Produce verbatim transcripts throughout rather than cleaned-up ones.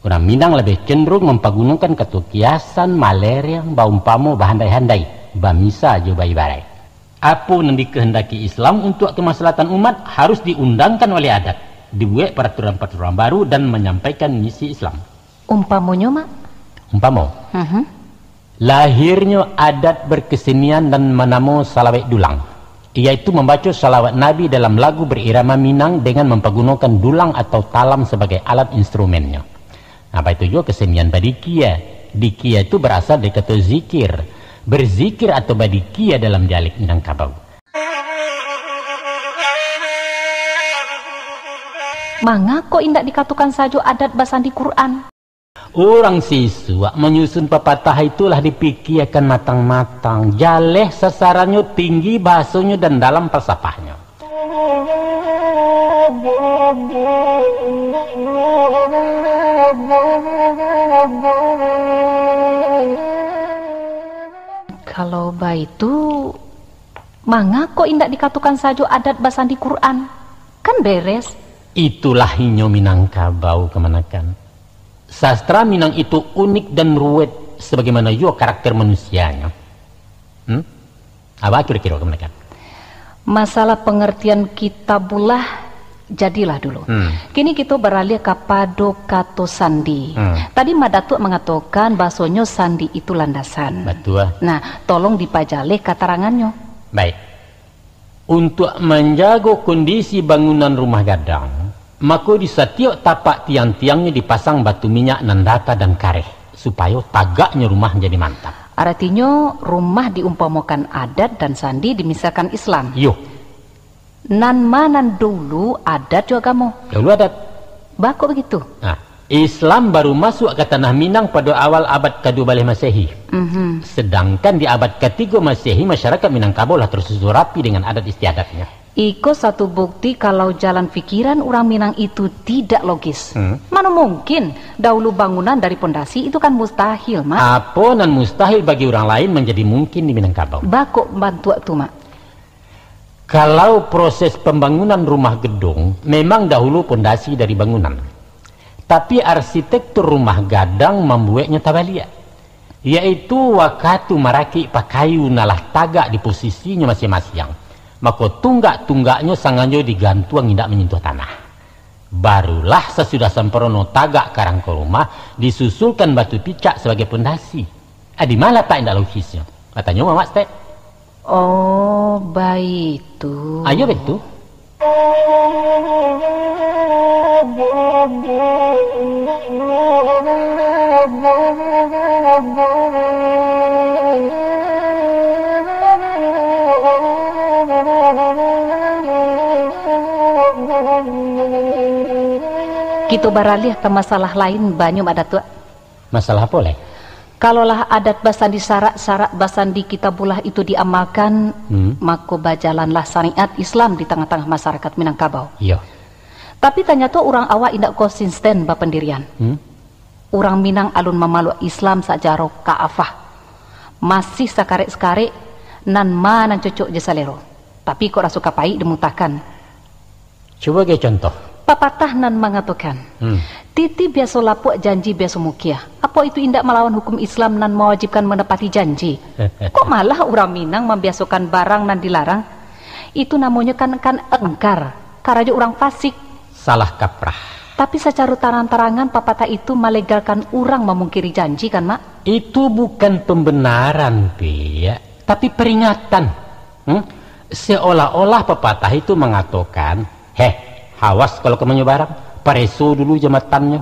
Urang Minang labiah cenderung mampagunokan kato kiasan, malereang, baumpamo, bahandai-handai, bamisa jo baibarai. Apo nan dikahandaki Islam untuak kamaslahatan umat harus diundangkan oleh adat, dibuek paraturan-paraturan baru dan manyampaikan misi Islam. Umpamonyo, Mak? Umpamo. Mhm. Lahirnyo adat berkesenian nan manamo salawek dulang, yaitu mambaco salawat Nabi dalam lagu berirama Minang dengan mampagunokan dulang atau talam sabagai alat instrumennyo. Nah, baitu juo kesenian badikia. Dikia itu berasal dari kato zikir. Berzikir atau badikia dalam dialek Minangkabau. Mangako indak dikatokan sajo adat basandi Quran? Urang sisuak manyusun papatah itu lah dipikiakan matang-matang, jaleh sasarannyo, tinggi bahasonyo, dan dalam falsafahnyo. Kalau baitu, mangako indak dikatokan sajo adat basandi Quran? Kan beres. Itulah inyo Minangkabau kamanakan. Sastra Minang itu unik dan ruwet, sabagaimano juo karakter manusianyo. Hmm? Apo kiro-kiro kamanakan? Masalah pangartian kitabullah, jadilah dulu. Hmm. Kini kito baraliah kapado kato sandi. Hmm. Tadi Mak Datuak mangatokan bahasonyo sandi itu landasan. Batua. Nah, tolong dipajaleh katarangannyo. Baik. Untuak manjago kondisi bangunan rumah gadang, mako di satiok tapak tiang-tiangnyo dipasang batu minyak nan data dan kareh, supayo tagaknyo rumah jadi mantap. Aratinyo, rumah diumpamokan adat dan sandi dimisalkan Islam. Iyo. Nan ma nan dulu, adat jo agamo? Dahulu adat. Baa kok bagitu? Nah, Islam baru masuak ka tanah Minang pado awal abad kaduo baleh Masehi. Mhm. Sedangkan di abad katigo Masehi, masyarakat Minangkabau lah tarsusun rapi dengan adat istiadatnyo. Iko satu bukti kalau jalan pikiran urang Minang itu tidak logis. Hmm. Mano mungkin dahulu bangunan dari pondasi, itu kan mustahil, Mak. Apo nan mustahil bagi urang lain manjadi mungkin di Minangkabau. Baa kok bantuak tu, Mak? Kalau proses pambangunan rumah gedung, memang dahulu pondasi dari bangunan. Tapi arsitektur rumah gadang mambueknyo tabaliak, yaitu wakatu marakik pakayu nan lah tagak di posisinyo masiang-masiang, mako tunggak-tunggaknyo sangajo digantuang indak manyentuh tanah. Barulah sasudah samparono tagak karangko rumah, disusulkan batu picak sabagai pondasi. Ah, di ma latak indak logisnyo? Batanyo Mamak Stek. Oh, baitu. Ayo, baitu. Kito baraliah ka masalah lain, banyo, Mak Datuak. Masalah apo lai? Kalau lah adat basandi, sarak-sarak basandi kitabullah itu diamalkan, Hmm. mako bajalanlah syariat Islam di tangah-tangah masyarakat Minangkabau. Iyo. Tapi tanyato urang awak indak konsisten bapandirian. Hmm. Urang Minang alun mamaluk Islam sajaro ka'afah. Masih sakarek-sakarek, nan ma nan cocok jo salero. Tapi kok raso ka paik dimutakan. Cubo gai contoh. Papatah nan mangatokan, Hmm. "Titi biaso lapuak, janji biaso mukia." Apo itu indak malawan hukum Islam nan mawajibkan manapati janji? Kok malah urang Minang mambiasokan barang nan dilarang? Itu namonyo kan, kan engkar, karajo urang fasik. Salah kaprah. Tapi sacaro tarang-tarangan papatah itu malegalkan urang mamungkiri janji kan, Mak? Itu bukan pembenaran, Piak, tapi peringatan. Hmm? Seolah-olah papatah itu mangatokan, "Heh, hawas kalau ka manyo barang, pareso dulu jambatannyo."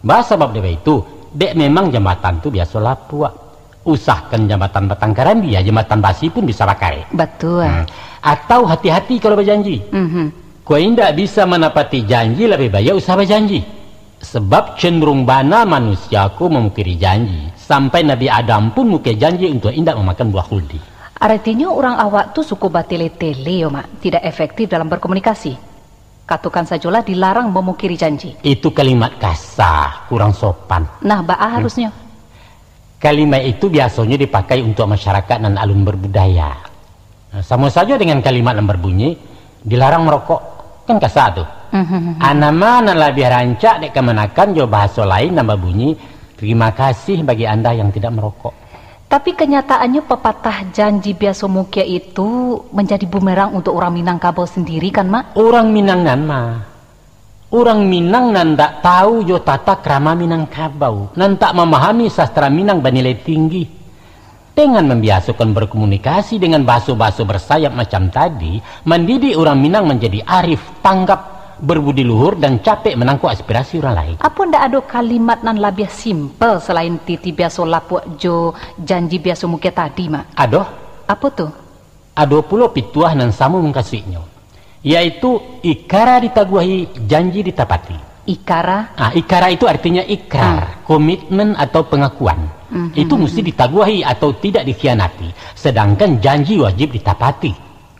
Ba sabab dek baitu, dek memang jambatan tu biaso lapuak. Usahkan jambatan batang karambia, jambatan basi pun bisa bakarek. Batua. Hmm. Atau hati-hati kalau bajanji. Mhm. Kok indak bisa manapati janji, labiah baiak usah bajanji. Sabab cenderung bana manusia ko mamukiri janji. Sampai Nabi Adam pun mukir janji untuak indak mamakan buah khuldi. Aratinyo urang awak tu suko batele-tele yo, Mak, tidak efektif dalam berkomunikasi. Katokan sajolah dilarang mamukiri janji. Itu kalimat kasa, kurang sopan. Nah, baa Hmm. harusnyo? Kalimat itu biasonyo dipakai untuak masyarakat nan alun berbudaya. Nah, samo sajo dengan kalimat nan berbunyi, "Dilarang merokok." Kan kasa tu. Mhm. Anama nan labiah rancak dek kamanakan jo bahaso lain nan babunyi, "Terima kasih bagi Anda yang tidak merokok." Tapi kanyataannyo papatah janji biaso mukia itu manjadi bumerang untuak urang Minangkabau sandiri kan, Mak? Urang Minang nan ma. Urang Minang nan ndak tahu jo tata krama Minangkabau, nan tak mamahami sastra Minang banilai tinggi. Dengan mambiasokan berkomunikasi dengan bahaso-bahaso bersayap macam tadi, mandidik urang Minang manjadi arif, tanggap, berbudi luhur, dan capek manangkok aspirasi urang lain. Apo ndak ado kalimat nan labiah simpel salain titi biaso lapuak jo janji biaso mukia tadi, Mak? Ado. Apo tu? Ado pulo pituah nan samo mukasuiknyo, yaitu ikara ditaguahi, janji ditapati. Ikara? Ah, ikara itu artinya ikrar, Ah. komitmen atau pengakuan. Mhm, Itu musti mhm. ditaguahi atau tidak dikhianati, sedangkan janji wajib ditapati.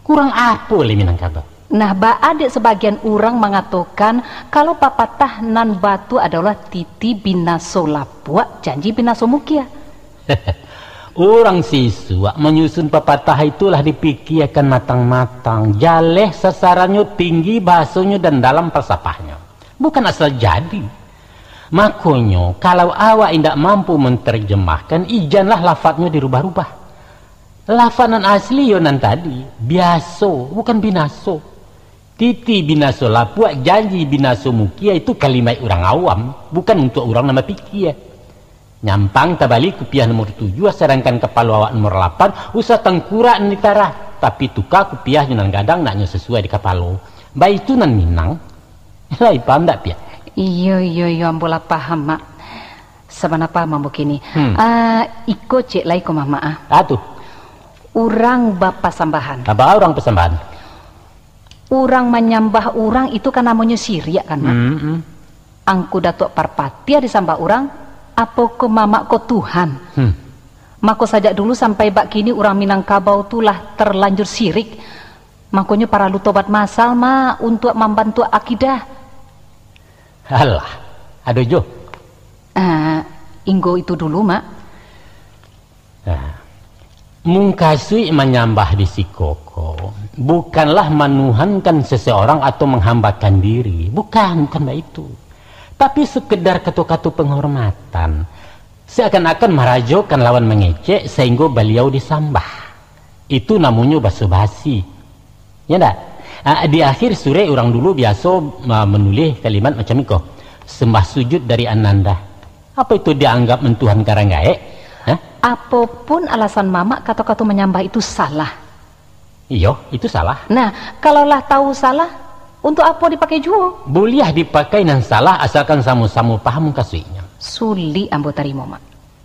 Kurang apo lai Minangkabau? Nah, baa dek sabagian urang mangatokan, kalau papatah nan batua adolah titi binaso lapuak, janji binaso mukia. Urang sisuak manyusun papatah itu lah dipikiakan matang-matang, jaleh sasarannyo, tinggi bahasonyo, dan dalam falsafahnyo. Bukan asal jadi. Makonyo, kalau awak indak mampu mantarjamahkan, ijanlah lafadnyo dirubah-rubah. Lafad nan asli yo nan tadi, biaso, bukan binaso. Titi binaso lapuak, janji binaso mukia itu kalimaik urang awam, bukan untuak urang nan bapikia. Nyampang tabali kupiah nomor tujuah, sadangkan kapalo awak nomor lapan, usah tangkurak nan ditarah, tapi tuka kupiahnyo nan gadang naknyo sasuai di kapalo. Baitu nan Minang. Lai paham ndak, Piak? Iyo, iyo, iyo, ambo lah paham, Mak. Sabana paham ambo kini. Hmm. Ah, iko ciek lai ko, Mamak, ah. Ah, tu. Urang bapasambahan. Apa urang pasambahan? Urang manyambah urang itu kan namonyo siriak kan, Mak? Hmm, hmm. Angku Datuak Parpatiah disambah urang, apo ko Mamak ko Tuhan? Hmm. Mako sajak dulu sampai bak kini urang Minangkabau tu lah terlanjur sirik. Makonyo paralu tobat masal, Mak, untuak mambantuak akidah. Alah, ado jo. Ah, inggo itu dulu, Mak. Nah, mukasuik manyambah di siko ko, bukanlah manuhankan seseorang atau manghambakan diri. Bukan, bukan baitu. Tapi sekedar kato-kato penghormatan, seakan-akan marajokan lawan mangecek, sahinggo baliau disambah. Itu namonyo baso-basi. Ya ndak? Ah, di akhir surek urang dulu biaso, ah, manulih kalimat macam iko, "Sembah sujud dari Ananda." Apa itu dianggap mantuhankan urang gaek? Hah? Apo pun alasan Mamak, kato-kato manyambah itu salah. Iyo, itu salah. Nah, kalau lah tahu salah, untuak apo dipakai juo? Buliah dipakai nan salah, asalkan samo-samo paham mukasuiknyo. Sulik ambo tarimo, Mak.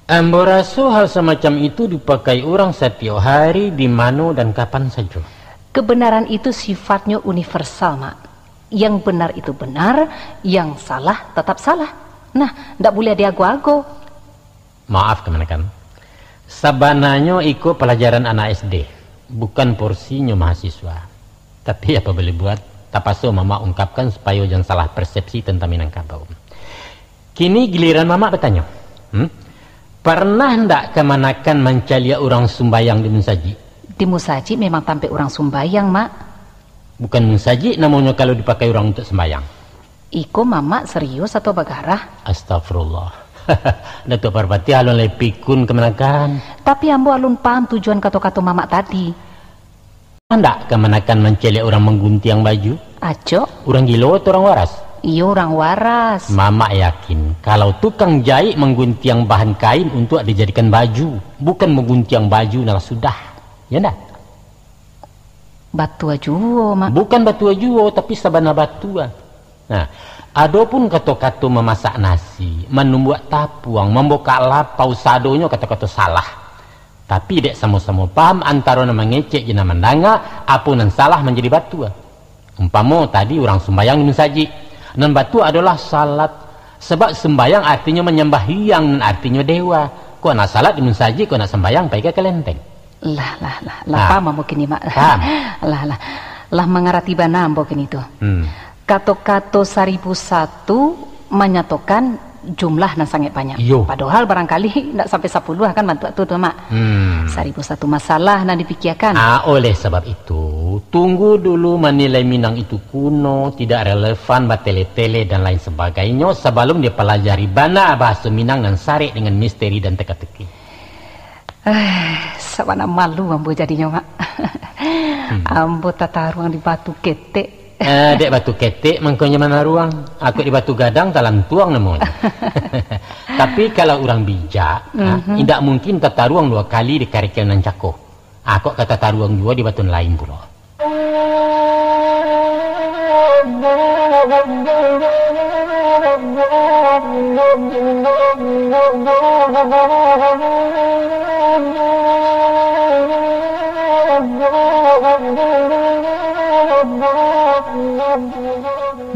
Ambo raso hal samacam itu dipakai urang satiok hari, di mano dan kapan sajo. Kebenaran itu sifatnyo universal, Mak. Yang benar itu benar, yang salah tetap salah. Nah, ndak buliah diago-ago. Maaf, kamanakan. Sabananyo iko palajaran anak S D, bukan porsinyo mahasiswa. Tapi, apa boleh buat, tapaso Mamak ungkapkan supayo jan salah persepsi tantang Minangkabau. Kini giliran Mamak batanyo. Hmm? Parnah ndak kamanakan mancaliak urang sumbayang di musajik? Di musajik memang tampek urang sumbayang, Mak. Bukan musajik namonyo kalau dipakai urang untuak sumbayang. Iko Mamak serius atau bagarah? Astagfirullah. Datuak Parpatiah alun lai pikun kamanakan. Tapi ambo alun paham tujuan kato-kato Mamak tadi. Ndak kamanakan mancaliak urang mangguntiang baju? Acok. Urang gilo atau urang waras? Iyo, urang waras. Mamak yakin, kalau tukang jaik mangguntiang bahan kain untuak dijadikan baju, bukan mangguntiang baju nan lah sudah. Ya ndak? Batua juo, Mak. Bukan batua juo, tapi sabana batua. Nah, adopun kato-kato mamasak nasi, manumbuak tapuang, mambukak lapau, sadonyo kato-kato salah. Tapi dek samo-samo paham antaro nan mangecek jo nan mandanga, apo nan salah manjadi batua. Umpamo tadi urang sumbayang di musajik, nan batua adolah salat, sabab sumbayang artinyo manyambahiang, nan artinyo dewa. Kok nak salat di musajik, kok nak sumbayang pai ka kalenteng. Lah, lah, lah, lah, Ah. paham ambo kini, Mak. Paham. Lah, lah. Lah mangarati bana ambo kini tu. Hmm. Kato-kato saribu satu manyatokan jumlah nan sangaik banyak. Iyo. Padohal barangkali ndak sampai sapuluah kan bantuak tu, tu, Mak. Hmm. Saribu satu masalah nan dipikiakan. Ah, oleh sabab itu, Tunggu dulu, manilai Minang itu kuno, tidak relevan, batele-tele, dan lain sebagainyo, sabalum dipalajari bana bahaso Minang nan sarek dengan misteri dan teka-teki. Ah, sabana malu ambo jadinyo, Mak. Ambo tataruang di batu ketek. Eh, dek batu ketek mangkonyo manaruang, akok di batu gadang talantuang namonyo. Tapi kalau urang bijak, ah, indak mungkin tataruang duo kali di karekel nan cako. Akok ka tataruang juo di batu nan lain pulo.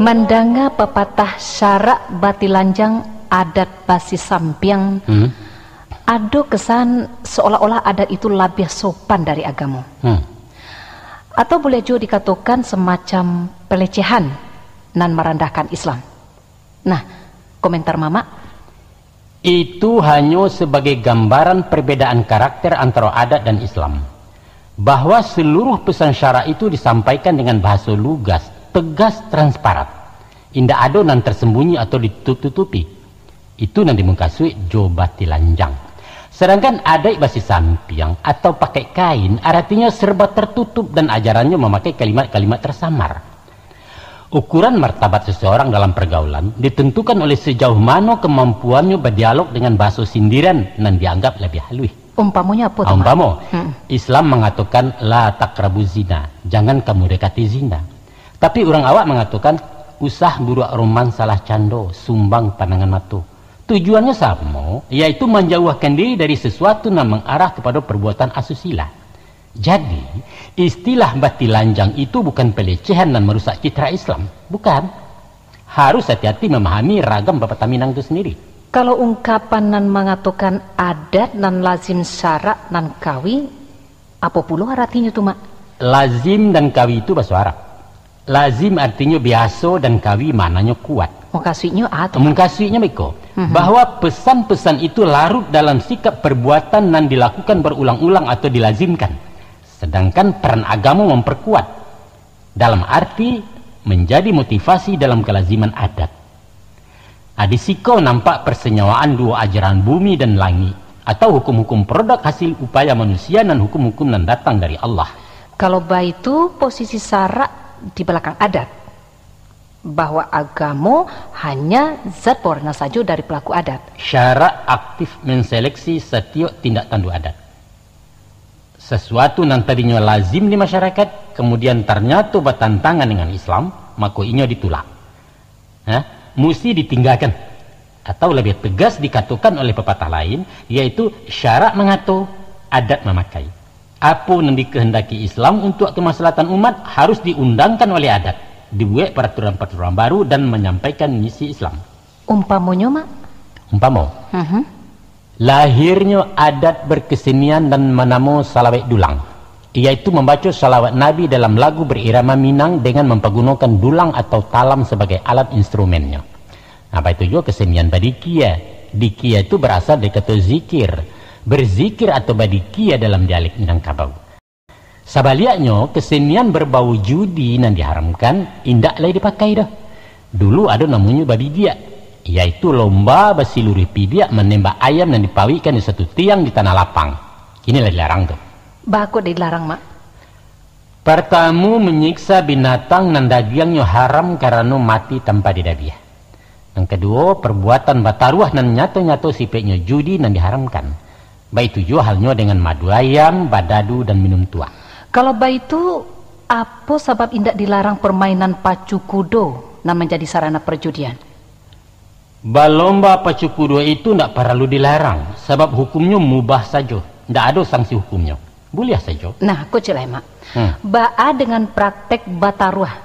Mandanga papatah syarak batilanjang adat basisampiang, hmm, ado kesan seolah-olah adat itu labiah sopan dari agamo. Hmm. Atau buliah juo dikatokan semacam pelecehan nan marandahkan Islam. Nah, komentar Mamak? Itu hanyo sabagai gambaran perbedaan karakter antara adat dan Islam. Bahwa seluruh pesan syarak itu disampaikan dengan bahaso lugas, tegas, transparan. Indak ado nan tersembunyi atau ditutup-tutupi. Itu nan dimukasuik jo batilanjang. Sadangkan adaik basisampiang atau pakai kain, aratinyo serba tertutup dan ajarannyo mamakai kalimat-kalimat tersamar. Ukuran martabat seseorang dalam pergaulan ditentukan oleh sejauh mano kemampuannyo badialog dengan bahaso sindiran nan dianggap labiah haluih. Umpamonyo apo tu, Mak? Umpamo, hmm, Islam mangatokan, "La taqrabu zina," jangan kamu dekati zina. Tapi urang awak mangatokan, "Usah buruak roman salah cando, sumbang pandangan mato." Tujuannyo samo, yaitu manjauahkan diri dari sesuatu nan mangarah kepada perbuatan asusila. Jadi, istilah batilanjang itu bukan pelecehan nan marusak citra Islam. Bukan. Harus hati-hati mamahami ragam papatah Minang itu sendiri. Kalau ungkapan nan mangatokan adat nan lazim syarak nan kawi, apo pulo aratinyo tu, Mak? Lazim dan kawi itu baso Arab. Lazim artinyo biaso dan kawi maknanyo kuat. Mukasuiknyo a tu? Mukasuiknyo beko, mhm, bahwa pesan-pesan itu larut dalam sikap perbuatan nan dilakukan berulang-ulang atau dilazimkan. Sedangkan peran agamo memperkuat, dalam arti menjadi motivasi dalam kelaziman adat. Ah, di siko nampak persenyawaan duo ajaran bumi dan langik, atau hukum-hukum produk hasil upaya manusia nan hukum-hukum nan datang dari Allah. Kalau baitu, posisi syarak di balakang adat, bahwa agamo hanya zat pewarna sajo dari pelaku adat. Syarak aktif menseleksi satiok tindak tanduk adat. Sasuatu nan tadinyo lazim di masyarakat, kamudian tarnyato batantangan dengan Islam, mako inyo ditulak. Nah, musti ditinggakan. Atau labiah tegas dikatokan oleh papatah lain, yaitu syarak mangato, adat mamakai. Apo nan dikehendaki Islam untuak kamaslahatan umat harus diundangkan oleh adat, dibuek paraturan-paraturan baru dan manyampaikan misi Islam. Umpamonyo, Mak? Umpamo. Mhm. Lahirnyo adat berkesenian nan manamo salawek dulang, yaitu mambaco salawat Nabi dalam lagu berirama Minang dengan mampagunokan dulang atau talam sabagai alat instrumennyo. Nah, baitu juo kesenian badikia. Dikia itu barasal dari kato zikir. Berzikir atau badikia dalam dialek Minangkabau. Sabaliaknyo, kesenian berbau judi nan diharamkan indak lai dipakai doh. Dulu ado namonyo babidiak, yaitu lomba basiluruih pidiak manembak ayam nan dipawikkan di satu tiang di tanah lapang. Kini lah dilarang tu. Baa kok dilarang, Mak? Partamo, manyiksa binatang nan dagiangnyo haram karano mati tanpa didabiah. Nan kaduo, perbuatan bataruah nan nyato-nyato sipaiknyo judi nan diharamkan. Baitu juo halnyo dengan madu ayam, badadu, dan minum tuak. Kalau baitu, apo sabab indak dilarang permainan pacu kudo nan manjadi sarana perjudian? Balomba pacu kudo itu ndak paralu dilarang, sabab hukumnyo mubah sajo, ndak ado sanksi hukumnyo. Buliah sajo. Nah, ko ciek lai, Mak. Hmm. Baa dengan praktek bataruah?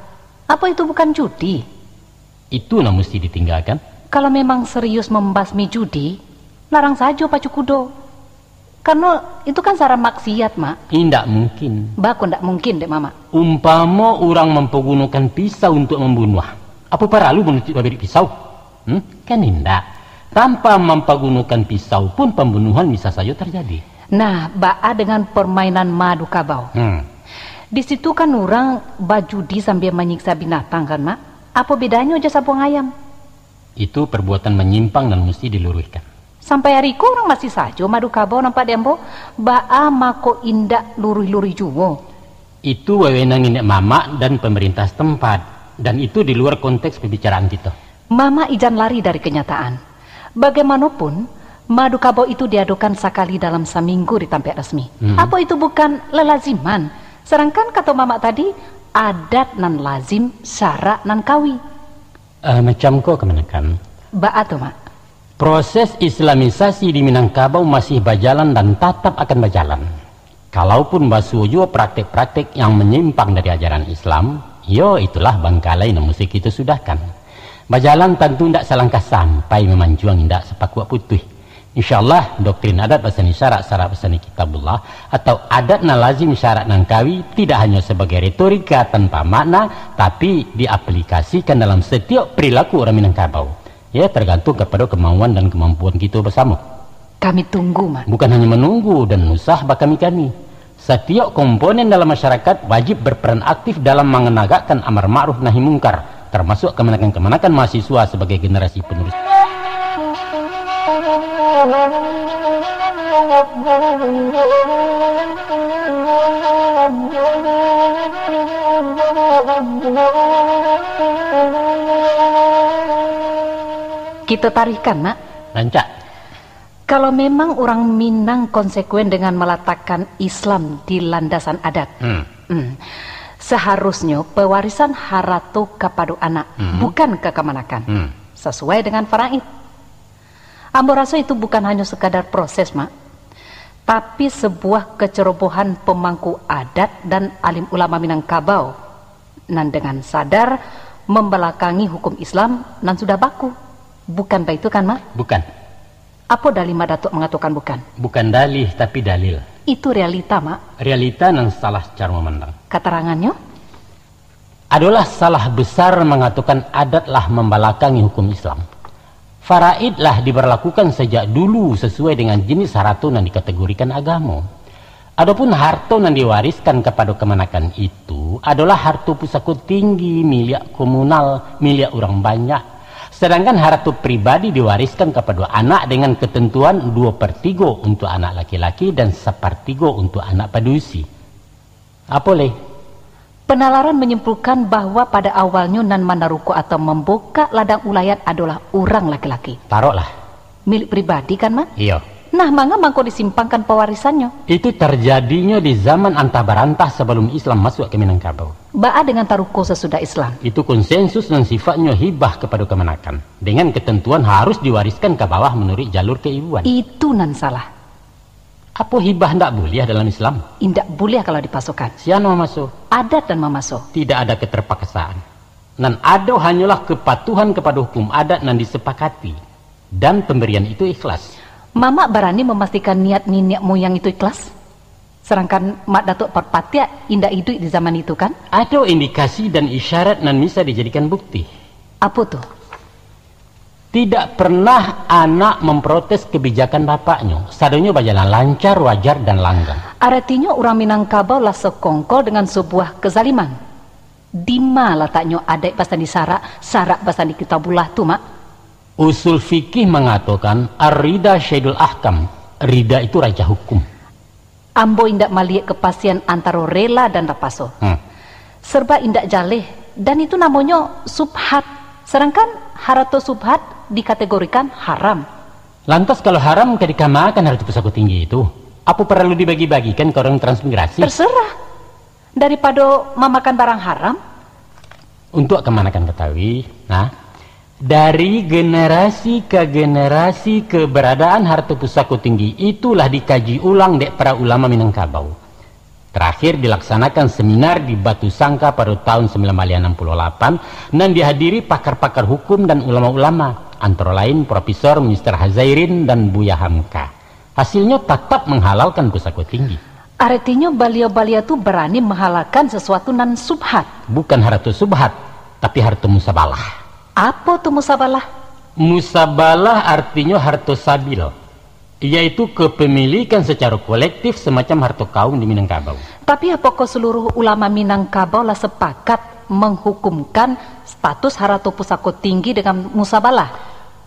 Apo itu bukan judi? Itu nan musti ditinggakan. Kalau memang serius mambasmi judi, larang sajo pacu kudo. Karano itu kan sara maksiat, Mak. Indak mungkin. Baa kok ndak mungkin, dek Mamak? Umpamo urang mampagunokan pisau untuak mambunuah, apo paralu manutuik babirik pisau? Hmm? Kan indak. Tanpa mampagunokan pisau pun pambunuhan bisa sajo tarjadi. Nah, baa dengan permainan madu kabau? Hmm. Di situ kan urang bajudi sambia manyiksa binatang kan, Mak? Apo bedanyo jo sabuang ayam? Itu perbuatan manyimpang nan musti diluruihkan. Sampai ari ko urang masih sajo madu kabau nampak di ambo, baa mako indak luruih-luruih juo? Itu wewenang niniak mamak dan pemerintah setempat, dan itu di luar konteks pembicaraan kito. Mamak ijan lari dari kenyataan. Bagaimanopun, madu kabau itu diadokan sakali dalam saminggu di tampek rasmi. Hmm. Apo itu bukan lalaziman? Sadangkan kato mamak tadi, adat nan lazim, syarak nan kawi. Eh, macam ko kamanakan. Baa tu, Mak? Proses islamisasi di Minangkabau masih bajalan dan tatap akan bajalan. Kalaupun basuo juo praktek-praktek yang manyimpang dari ajaran Islam, yo itulah bangkalai nan musti kito sudahkan. Bajalan tantu indak salangkah sampai mamancuang indak sapakuak putuih. Insya Allah, doktrin adat basani syarak, syarak basani kitabullah, atau adat nan lazim syarak nan kawi, tidak hanya sabagai retorika tanpa makna, tapi diaplikasikan dalam satiok perilaku urang Minangkabau. Ya, tergantung kapado kemauan dan kemampuan kito basamo. Kami tunggu, Mak. Bukan hanya manunggu dan usah bakami-kami. Satiok komponen dalam masyarakat wajib berperan aktif dalam manganagakkan amar ma'ruf nahi mungkar, termasuk kamanakan-kamanakan mahasiswa sabagai generasi penerus. Kito tarihkan, Mak. Rancak. Kalau memang urang Minang konsekuen dengan malatakkan Islam di landasan adat, Hmm. hmm, saharusnyo pewarisan harato kapado anak, Hmm. bukan ka kamanakan, Hmm. sasuai dengan faraid. Ambo raso itu bukan hanyo sekadar proses, Mak, tapi sebuah kecerobohan pemangku adat dan alim ulama Minangkabau, nan dengan sadar membelakangi hukum Islam nan sudah baku. Bukan baitu kan, Mak? Bukan. Apo dalih Mak Datuk mangatokan bukan? Bukan dalih, tapi dalil. Itu realita, Mak. Realita nan salah caro mamandang. Katarangannyo? Adolah salah besar mangatokan adat lah mambalakangi hukum Islam. Faraid lah dibarlakukan sajak dulu sasuai dengan jinis harato nan dikategorikan agamo. Adopun harto nan diwariskan kapado kamanakan itu adolah harto pusako tinggi, miliak komunal, miliak urang banyak. Sadangkan harato pribadi diwariskan kapado anak dengan ketentuan duo per tigo untuk anak laki-laki dan sapartigo untuk anak padusi. Apo lai? Penalaran menyimpulkan bahwa pada awalnyo nan manaruko atau mambukak ladang ulayat adolah urang laki-laki. Taroklah. Milik pribadi kan, Mak? Iyo. Nah, manga mangko disimpangkan pewarisannyo? Itu tarjadinyo di zaman antah barantah sabalum Islam masuak ka Minangkabau. Baa dengan taruko sasudah Islam? Itu konsensus nan sifatnyo hibah kapado kamanakan, dengan ketentuan harus diwariskan ka bawah manuruik jalur keibuan. Itu nan salah. Apo hibah ndak buliah dalam Islam? Indak buliah kalau dipasokan. Sia nan mamaso? Adat nan mamaso. Tidak ada keterpaksaan. Nan ado hanyolah kepatuhan kapado hukum adat nan disepakati, dan pambarian itu ikhlas. Mamak barani mamastikan niat niniak moyang itu ikhlas? Sadangkan Mak Datuk Parpatiah indak iduik di zaman itu, kan? Ado indikasi dan isyarat nan bisa dijadikan bukti. Apo tu? Tidak pernah anak memprotes kebijakan bapaknyo. Sadonyo bajalan lancar, wajar, dan langgang. Aratinyo urang Minangkabau lah sakongkol dengan sabuah kezaliman. Dima lataknyo adaik basandi sarak, sarak basandi kitabullah tu, Mak? Usul fikih mangatokan, "Ar-rida syaidul ahkam." Rida itu raja hukum. Ambo indak maliek kepastian antaro rela dan rapaso. Hmm. Serba indak jaleh, dan itu namonyo subhat. Sedangkan harato subhat dikategorikan haram. Lantas, kalau haram, ka dikamakan harato pusako tinggi itu? Apo paralu dibagi-bagikan ka urang transmigrasi? Terserah. Daripado mamakan barang haram. Untuak kamanakan katahui, nah, dari generasi ka generasi, keberadaan harato pusako tinggi itu lah dikaji ulang dek para ulama Minangkabau. Terakhir dilaksanakan seminar di Batu Sangka pada tahun sembilan baleh anam puluh lapan, nan dihadiri pakar-pakar hukum dan ulama-ulama, antara lain Profesor Mister Hazairin dan Buya Hamka. Hasilnyo tatap manghalalkan pusako tinggi. Aratinyo baliau-baliau tu barani manghalalkan sasuatu nan subhat. Bukan harato subhat, tapi harato musabalah. Apo tu musabalah? Musabalah artinyo harato sabil. Yaitu kepemilikan secara kolektif semacam harto kaum di Minangkabau. Tapi apakah seluruh ulama Minangkabau lah sepakat menghukumkan status harato pusako tinggi dengan musabalah?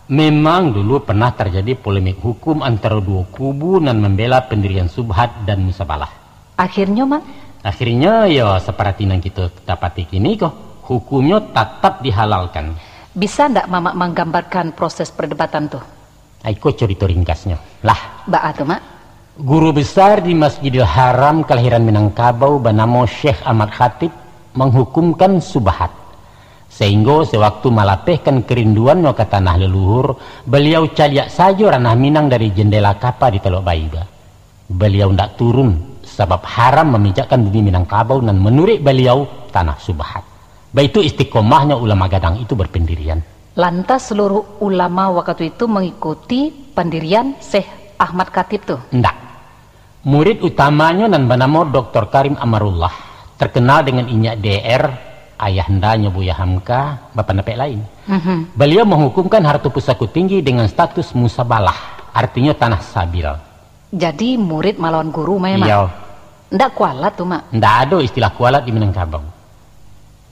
Memang dulu pernah terjadi polemik hukum antara duo kubu nan membela pendirian subhat dan musabalah. Akhirnyo, Mang? Akhirnyo, yo, seperti nan kito dapati kini ko, hukumnyo tatap dihalalkan. Bisa ndak Mamak manggambarkan proses perdebatan tu? Iko carito ringkasnyo. Lah. Baa tu, Mak? Guru besar di Masjidil Haram kelahiran Minangkabau banamo Syekh Ahmad Khatib manghukumkan subahat. Sehinggo sewaktu malapehkan kerinduannyo ka tanah leluhur, baliau caliak sajo ranah Minang dari jendela kapa di Telok Baiba. Baliau ndak turun, sabab haram maminjakkan bumi Minangkabau nan manuruik baliau tanah subahat. Baitu istiqomahnyo ulama gadang itu berpendirian. Lantas seluruh ulama wakatu itu mangikuti pandirian Syekh Ahmad Khatib tu? Ndak. Murid utamanyo nan banamo Doktor Karim Amarullah, terkenal dengan inyiak D R, ayahandanyo Buya Hamka, bapandapek lain. Mhm. Baliau manghukumkan harto pusako tinggi dengan status musabalah, artinyo tanah sabil. Jadi murid malawan guru, Mak? Iyo. Ndak kualat tu, Mak? Ndak ado istilah kualat di Minangkabau.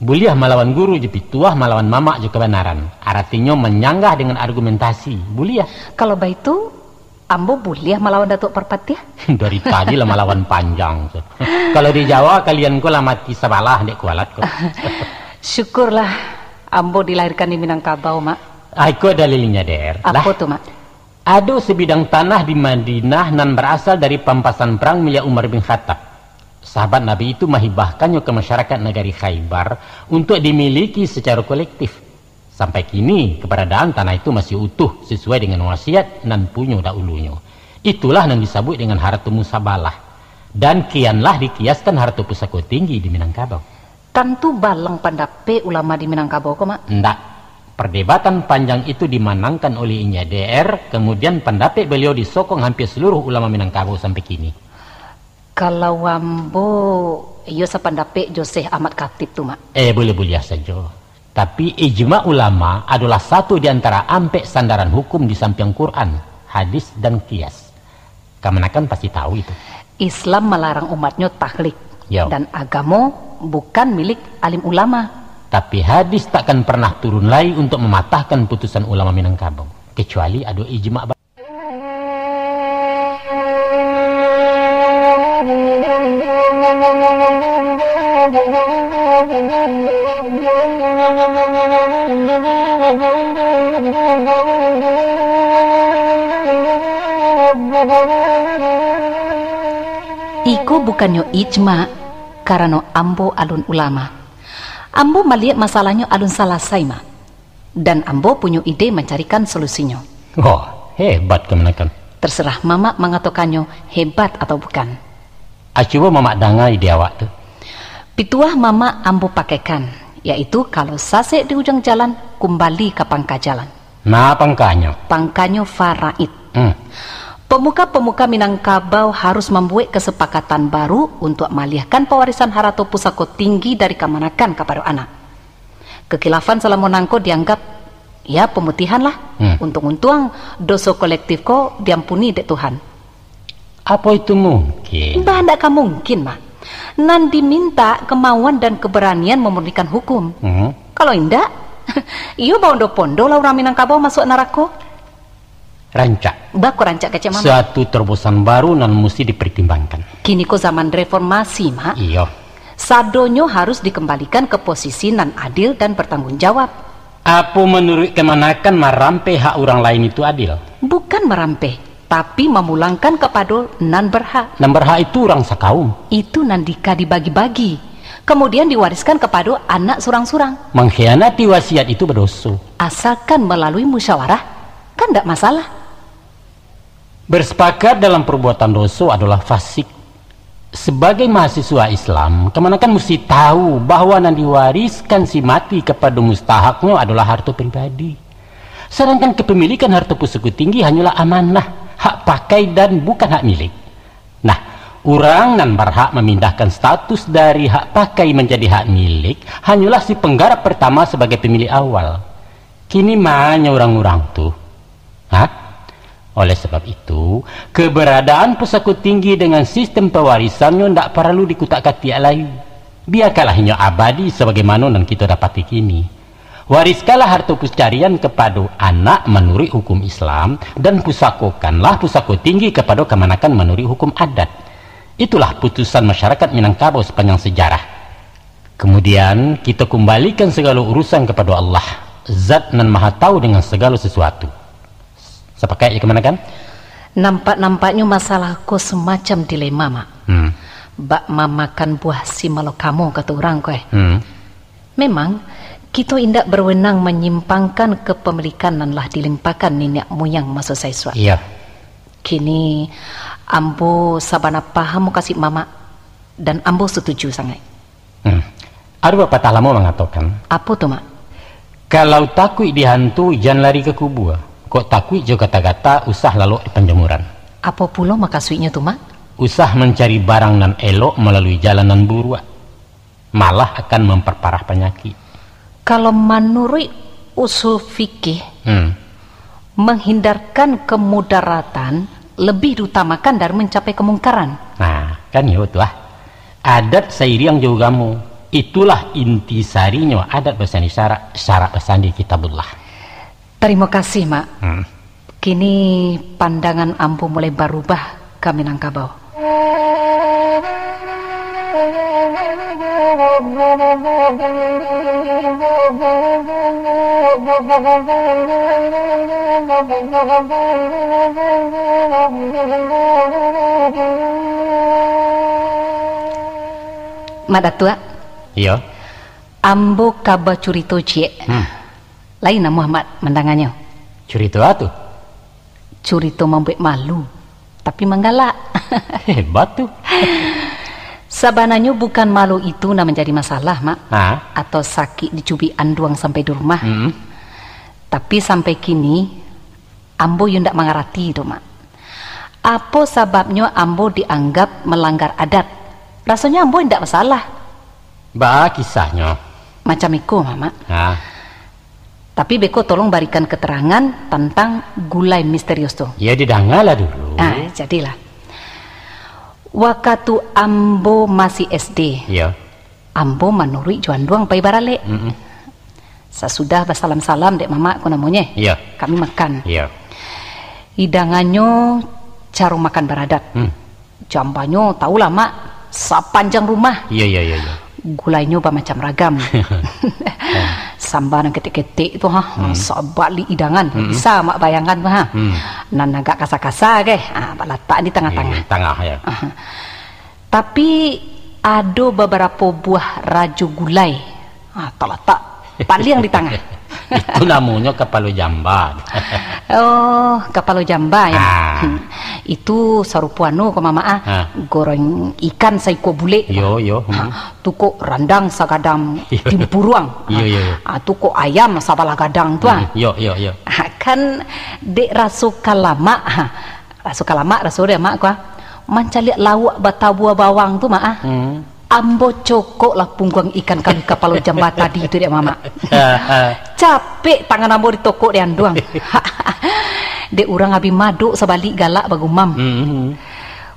Buliah malawan guru jo pituah, malawan mamak jo kabanaran. Aratinyo manyanggah dengan argumentasi. Buliah. Kalau baitu, ambo buliah malawan Datuak Parpatiah? Dari tadi lah malawan panjang tu. Kalau di Jawa, kalian ko lah mati sabalah, dek kualat ko. Syukurlah, ambo dilahirkan di Minangkabau, Mak. Ah, iko dalilnyo, Der. Apo tu, Mak? Ado sabidang tanah di Madinah nan barasal dari pampasan perang milik Umar bin Khattab. Sahabat Nabi itu mahibahkannyo ka masyarakat nagari Khaibar untuak dimiliki sacaro kolektif. Sampai kini, kabaradaan tanah itu masih utuh sasuai dengan wasiat nan punyo dahulunyo. Itulah nan disabuik dengan harato musabalah. Dan kianlah dikiaskan harato pusako tinggi di Minangkabau. Tantu balang pandapek ulama di Minangkabau ko, Mak? Ndak. Perdebatan panjang itu dimanangkan oleh Inyiak D R, kemudian pandapek baliau disokong hampir seluruh ulama Minangkabau sampai kini. Kalau ambo, iyo sapandapek jo Syekh Ahmad Khatib tu, Mak. Eh, buliah-buliah sajo. Tapi, ijma ulama adolah satu di antara ampek sandaran hukum di sampiang Quran, hadis, dan qiyas. Kamanakan pasti tahu itu. Islam malarang umatnyo taklid, Yo. dan agamo bukan milik alim ulama. Tapi hadis takkan pernah turun lai untuk mamatahkan putusan ulama Minangkabau, kecuali ado ijma ba-, Iko bukannyo ijma, karano ambo alun ulama. Ambo maliek masalahnyo alun salasai, Mak. Dan ambo punyo ide mancarikan solusinyo. Oh, hebat kamanakan. Terserah Mamak mangatokannyo hebat atau bukan. Ah, cubo Mamak danga ide awak tu. Pituah Mamak ambo pakaikan, yaitu kalau sasek di ujuang jalan, kumbali ka pangka jalan. Nah, pangkanyo? Pangkanyo faraid. Hmm. Pemuka-pemuka Minangkabau harus mambuek kasapakatan baru untuak maalihkan pawarisan harato pusako tinggi dari kamanakan kapado anak. Kakhilafan salamo nangko dianggap, ya, pamutihan lah. Hmm. Untuang-untuang, doso kolektif ko diampuni dek Tuhan. Apo itu mungkin? Bah, ndak ka mungkin, Mak. Nan diminta kemauan dan keberanian memurnikan hukum. Hmm. Kalau indak, iyo baondo-pondo lah urang Minangkabau masuak narako. Rancak. Bako rancak kecek Mamak. Suatu terobosan baru nan musti dipertimbangkan. Kini ko zaman reformasi, Mak. Iyo. Sadonyo harus dikembalikan ke posisi nan adil dan bertanggung jawab. Apo manuruik kamanakan marampeh hak urang lain itu adil? Bukan marampeh, tapi mamulangkan kapado nan berhak. Nan berhak itu urang sakaum. Itu nan di-, ka dibagi-bagi, kamudian diwariskan kapado anak surang-surang. Mangkhianati wasiat itu badoso. Asalkan malalui musyawarah, kan ndak masalah. Bersepakat dalam perbuatan doso adolah fasik. Sebagai mahasiswa Islam, kamanakan musti tahu bahwa nan diwariskan si mati kapado mustahaknyo adolah harto pribadi. Sadangkan kepemilikan harto pusako tinggi hanyolah amanah, hak pakai dan bukan hak milik. Nah, urang nan barhak mamindahkan status dari hak pakai manjadi hak milik hanyolah si panggarap partama sabagai pamilik awal. Kini ma nyo urang-urang tu? Ha? Oleh sebab itu, keberadaan pusako tinggi dengan sistem pewarisannyo ndak paralu dikutak-katiak lai. Biarkanlah inyo abadi sabagaimano nan kito dapati kini. Wariskanlah harto pusako carian kapado anak manuruik hukum Islam, dan pusakokanlah pusako tinggi kapado kamanakan manuruik hukum adat. Itulah putusan masyarakat Minangkabau sapanjang sajarah. Kamudian, kito kumbalikan sagalo urusan kapado Allah, Zat nan Maha Tahu dengan sagalo sasuatu. Sapakaik jo kamanakan? Nampak-nampaknyo masalah ko samacam dilema, Mak. Hmm. Bak mamakan buah si malakama, kato urang ko, eh. Hmm. Memang, kito indak berwenang manyimpangkan kapamilikan nan lah dilimpahkan niniak muyang maso saisuak. Iyo. Kini, ambo sabana paham mukasuik Mamak, dan ambo satuju sangaik. Hmm. Ado papatah lamo mangatokan, Apo tu, Mak? Kalau takuik dihantu, jan lari ka kubua. Kok takuik jo gata-gata, usah lalok di panjamuran. Apo pulo makasuiknyo tu, Mak? Usah mancari barang nan elok malalui jalan nan buruak, malah akan mamparparah panyakik. Kalau manuruik usul fikih, Hmm. manghindarkan kamudaratan labiah diutamakan dari mancapai kamungkaran. Nah, kan iyo tu, ah. Adat sairiang jo ugamo, itulah inti sarinyo adat basandi syarak, syarak basandi Kitabullah. Tarimo kasih, Mak. Hmm. Kini pandangan ambo mulai barubah ka Minangkabau. Mak Datuak. Iyo. Ambo ka bacurito ciek. Hmm. Lai namuah Mak mandanganyo? Curito a tu? Curito mambuek malu, tapi manggalak. Hebat tu. Sabananyo bukan malu itu nan manjadi masalah, Mak. Ha? Atau sakik dicubik anduang sampai di rumah. Mm-mm. Tapi sampai kini, ambo yo ndak mangarati tu, Mak. Apo sababnyo ambo dianggap malanggar adat? Rasonyo ambo indak basalah. Baa kisahnyo? Macam iko, Mamak. Ha. Tapi beko tolong barikan keterangan tantang gulai misterius tu. Ya, didangalah dulu. Ah, jadilah. Wakatu ambo masih S D, Iya. ambo manuruik jo anduang pai baralek. Mm-mm. Sasudah basalam-salam dek mamak ko namonye, Iya. kami makan. Iya. Idangannyo caro makan baradat. Hmm. Jambanyo, tahulah, Mak, sapanjang rumah. Iya, iya, iya, iya. Gulainyo bamacam ragam. Samba nan ketek-ketek tu, ha, Hmm. sabalik idangan. Hmm. Bisa Mak bayangkan tu, ha. Hmm. Nan agak kasa-kasa, ke? Ha, balatak di tangah-tangah. Iya, tangah, ya. Aha. Tapi, ado babarapo buah rajo gulai. Ha, talatak paliang di tangah. Itu namonyo kapalo jamba. Oh, kapalo jamba, ya, Mak? Ah. Hmm. Itu sarupo anu ko, Mamak, ah. Ah. Goreng ikan saikua bulek. Yo, yo. Ha, Hmm. tu kok randang sagadang Yo. timpuruang. Yo, yo, yo. Ah, tu kok ayam sabalah gadang tu, ah. Hmm, yo, yo, yo. Ah, kan dek raso ka lamak, ha. Raso ka lamak, raso dek Mak ko, ah. Mancaliak lauak batabua bawang tu, Mak, ah. Hmm. Ambo cokoklah pungguang ikan kami kapalo jamba tadi tu, dek Mamak. Capek tangan ambo ditokok dek anduang. Dek urang abih madok sabalik galak bagumam. Hmm.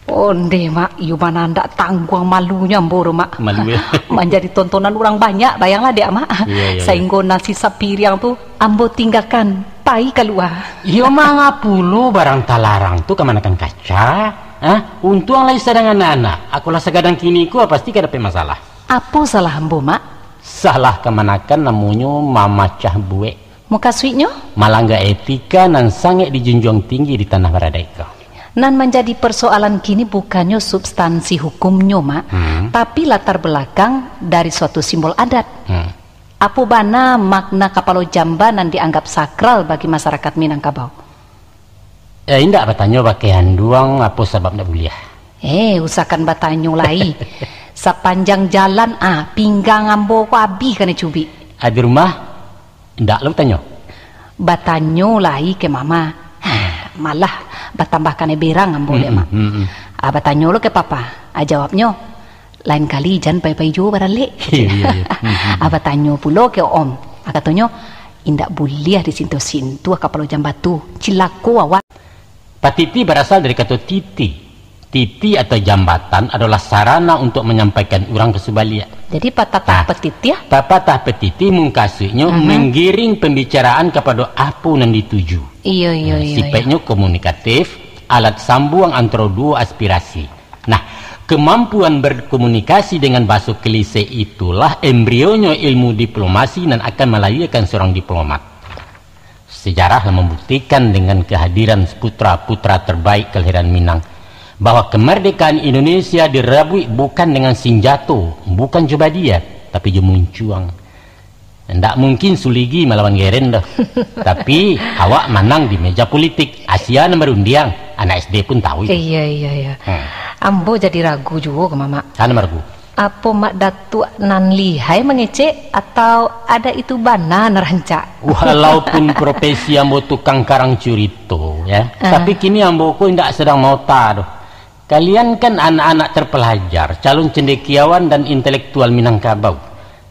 Ondeh, Mak, iyo bana ndak tangguang malunyo ambo tu, Mak. Malu, ya. Manjadi tontonan urang banyak, bayanglah dek, Mak. Iya, iya, iya. Sainggo nasi sapiriang tu ambo tinggakan, pai kalua. Iyo, manga pulo barang talarang tu kamanakan kaca? Hah? Untuang lai sadang anak-anak, akolah sagadang kini ko pasti ka dapek masalah. Apo salah ambo, Mak? Salah kamanakan namonyo mamacah buek. Mukasuiknyo? Malangga etika nan sangaik dijunjuang tinggi di tanah baradaik ko. Nan manjadi persoalan kini bukannyo substansi hukumnyo, Mak, Hmm. tapi latar belakang dari suatu simbol adat. Hmm. Apo bana makna kapalo jamba nan dianggap sakral bagi masarakat Minangkabau? Eh, indak batanyo bakeh anduang apo sabab ndak buliah. Eh, usahkan batanyo lai. Sapanjang jalan, ah, pinggang ambo ko abih kanai cubik. Abih rumah, indak lo batanyo? Batanyo lai ke mama. Hah, malah batambah kanai berang ambo dek, Hmm, Mak. hmm, hmm. Ah, batanyo lo ke papa. Ah, jawabnyo, "Lain kali jan pai-pai juo baralek." Iya, iya, iya. Hmm, hmm, hmm. Ah, batanyo pulo ke om. Ah, katonyo, "Indak buliah disintuah-sintuah kapalo jamba tu. Cilako awak." Patiti barasal dari kato titi. Titi atau jambatan adolah sarana untuk manyampaikan urang ka subaliak. Jadi, patatah Nah, patitih? Papatah patitih mukasuiknyo Mhm. manggiring pambicaraan kapado apo nan dituju. Iyo, iyo, Nah, iyo, iyo. sipaiknyo komunikatif, alat sambuang antaro duo aspirasi. Nah, kemampuan berkomunikasi dengan bahaso klise itulah embrionyo ilmu diplomasi nan akan malahiakan seorang diplomat. Sejarah lah mambuktikan dengan kehadiran putra-putra terbaik kelahiran Minang, bahwa kemerdekaan Indonesia dirabuik bukan dengan sinjato, bukan jo badia, tapi jo muncuang. Ndak mungkin Suligi malawan Geren doh. Tapi, awak manang di meja politik. Asia nan barundiang, anak S D pun tahu itu. Iya, iya, iya. Hmm. Ambo jadi ragu juo ko, Mamak. Kana maragu? Apo Mak Datuak nan lihai mangecek, atau ada itu bana nan rancak? Walaupun profesi ambo tukang karang curito, ya, Ah. tapi kini ambo ko indak sadang maota doh. Kalian kan anak-anak terpelajar, calon cendekiawan dan intelektual Minangkabau.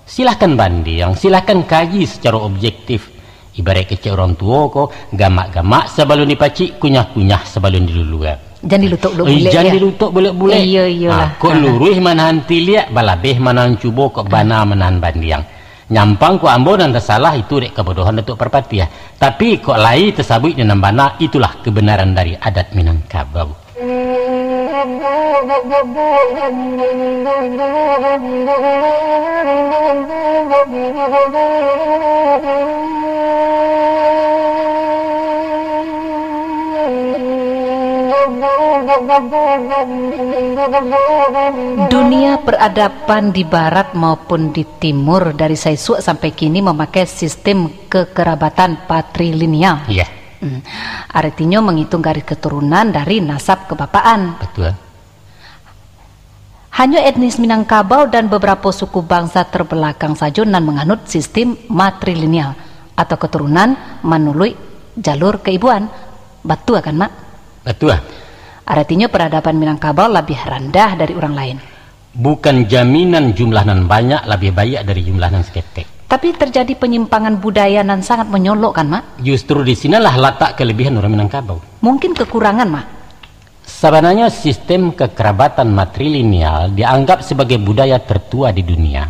Silahkan bandiang, silahkan kaji secara objektif. Ibarat kecek urang tuo ko, gamak-gamak sabalun dipacik, kunyah-kunyah sabalun dilulua. Jan dilutok bulek-bulek, Jan ya? dilutok bulek-bulek. Iyo, iyolah. Ha, kok Ha. luruih manahan tiliak, balabeh manahan cubo, kok bana manahan bandiang. Nyampang kok ambo nan tasalah, itu dek kabodohan Datuak Parpatiah. Tapi, kok lai tasabuik dek nan bana, itulah kebenaran dari adat Minangkabau. Dunia peradaban di barat maupun di timur dari saisuak sampai kini mamakai sistem kekerabatan patrilineal. Iya. Hmm. Aratinyo mangituang garis keturunan dari nasab kebapaan. Betul. Hanyo etnis Minangkabau dan beberapa suku bangsa terbelakang sajo nan manganut sistem matrilineal atau keturunan manuluik jalur keibuan. Batua kan, Mak? Batua. Aratinyo peradaban Minangkabau labiah randah dari urang lain. Bukan jaminan jumlah nan banyak labiah baiak dari jumlah nan saketek. Tapi terjadi penyimpangan budaya nan sangat monyolok kan, Mak? Justru di sinanlah latak kelebihan urang Minangkabau. Mungkin kekurangan, Mak? Sabananyo sistem kekerabatan matrilineal dianggap sebagai budaya tertua di dunia.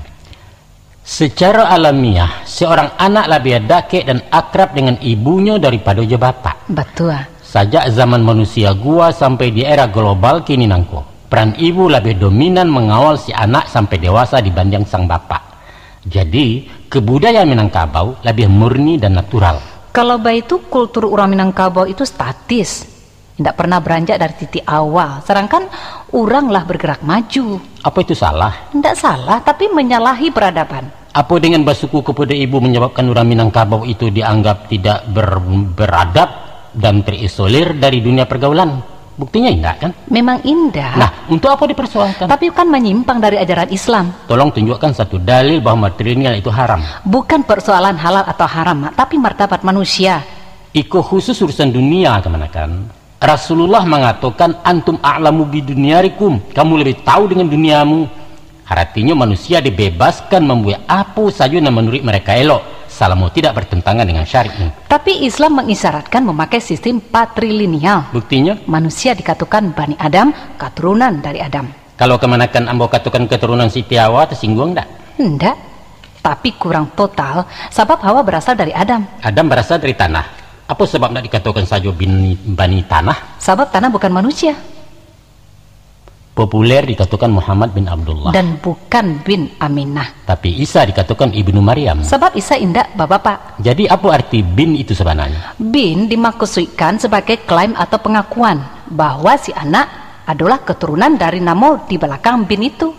Secara alamiah, seorang anak labiah dakek dan akrab dengan ibunyo daripado jo bapak. Batua. Sajak zaman manusia gua sampai di era global kini nangko, peran ibu labiah dominan mangawal si anak sampai dewasa dibandiang sang bapak. Jadi, kebudayaan Minangkabau labiah murni dan natural. Kalau baitu, kultur urang Minangkabau itu statis. Indak pernah beranjak dari titik awal, sedangkan urang lah bergerak maju. Apa itu salah? Indak salah, tapi menyalahi peradaban. Apa dengan basuku kepada ibu menyebabkan urang Minangkabau itu dianggap tidak ber-, beradab dan terisolir dari dunia pergaulan? Buktinya indak, kan? Memang indak. Nah, untuk apa dipersoalkan? Tapi kan menyimpang dari ajaran Islam. Tolong tunjukkan satu dalil bahwa matrilineal itu haram. Bukan persoalan halal atau haram, Mak, tapi martabat manusia. Iko khusus urusan dunia, kamanakan. Rasulullah mangatokan, "Antum a'lamu bidunyarikum," kamu lebih tahu dengan duniamu. Aratinyo, manusia dibebaskan mambuek apo sajo nan manuruik mereka elok, salamo tidak bertentangan dengan syariat. Tapi Islam mengisyaratkan memakai sistem patrilineal. Buktinyo? Manusia dikatokan Bani Adam, katurunan dari Adam. Kalau kamanakan ambo katokan keturunan Siti Hawa, tersingguang ndak? Ndak. Tapi kurang total, sabab Hawa berasal dari Adam. Adam berasal dari tanah. Apo sabab ndak dikatokan sajo bin, Bani Tanah? Sabab tanah bukan manusia. Populer dikatokan Muhammad bin Abdullah. Dan bukan bin Aminah. Tapi Isa dikatokan Ibnu Maryam. Sabab Isa indak babapak. Jadi, apo arti bin itu sabananyo? Bin dimakusuikkan sebagai klaim atau pengakuan bahwa si anak adolah keturunan dari namo di balakang bin itu.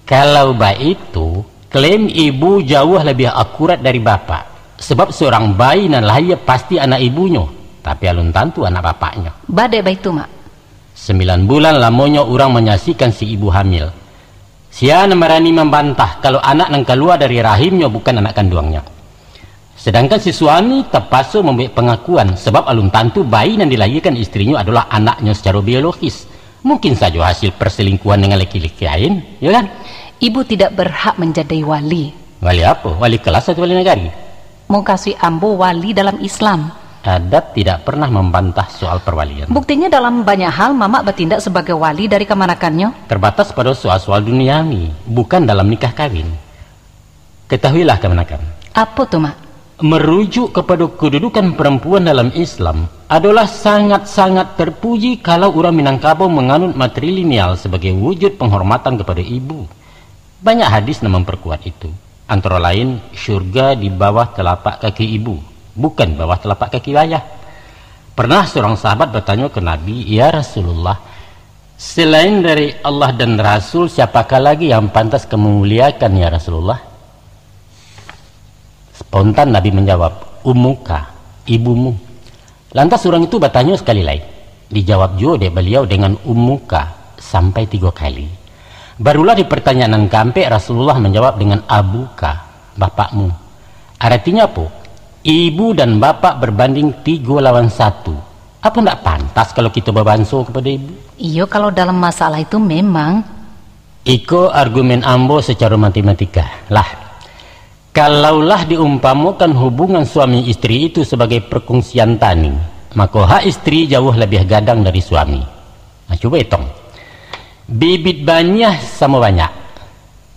Kalau baitu, klaim ibu jauah labiah akurat dari bapak. Sebab seorang bayi nan lahia pasti anak ibunyo, tapi alun tantu anak bapaknyo. Ba dek baitu, Mak. Sambilan bulan lamonyo urang manyaksikan si ibu hamil. Sia nan barani mambantah kalau anak nan kalua dari rahimnyo bukan anak kanduangnyo? Sedangkan si suami tapaso mambuek pangakuan, sabab alun tantu bayi nan dilahiakan istrinyo adolah anaknyo sacaro biologis. Mungkin sajo hasil perselingkuhan dengan laki-laki lain, yo kan? Ibu tidak berhak menjadi wali. Wali apo? Wali kelas atau wali nagari? Mukasuik ambo wali dalam Islam. Adat tidak pernah membantah soal perwalian. Buktinya dalam banyak hal Mamak batindak sebagai wali dari kamanakannyo. Terbatas pada soal-soal duniawi, bukan dalam nikah kawin. Ketahuilah kamanakan. Apo tu, Mak? Merujuk kepada kedudukan perempuan dalam Islam, adalah sangat-sangat terpuji kalau urang Minangkabau menganut matrilineal sebagai wujud penghormatan kepada ibu. Banyak hadis nan memperkuat itu. Antara lain, syurga di bawah telapak kaki ibu, bukan bawah telapak kaki ayah. Pernah seorang sahabat bertanya ke Nabi, "Ya Rasulullah, selain dari Allah dan Rasul, siapakah lagi yang pantas kamu muliakan, ya Rasulullah?" Spontan Nabi menjawab, "Ummuka, ibumu." Lantas urang itu batanyo sakali lai. Dijawab juo dek Baliau dengan "Ummuka" sampai tigo kali. Barulah di pertanyaan nan kaampek Rasulullah manjawab dengan "Abuka, bapakmu." Aratinyo apo? Ibu dan bapak berbanding tigo lawan satu. Apo ndak pantas kalau kito babanso kepada ibu? Iyo, kalau dalam masalah itu memang. Iko argumen ambo sacaro matematika. Lah, kalaulah diumpamokan hubungan suami istri itu sabagai perkongsian tani, mako hak istri jauah labiah gadang dari suami. Nah, cubo itong. Bibit baniah samo banyak.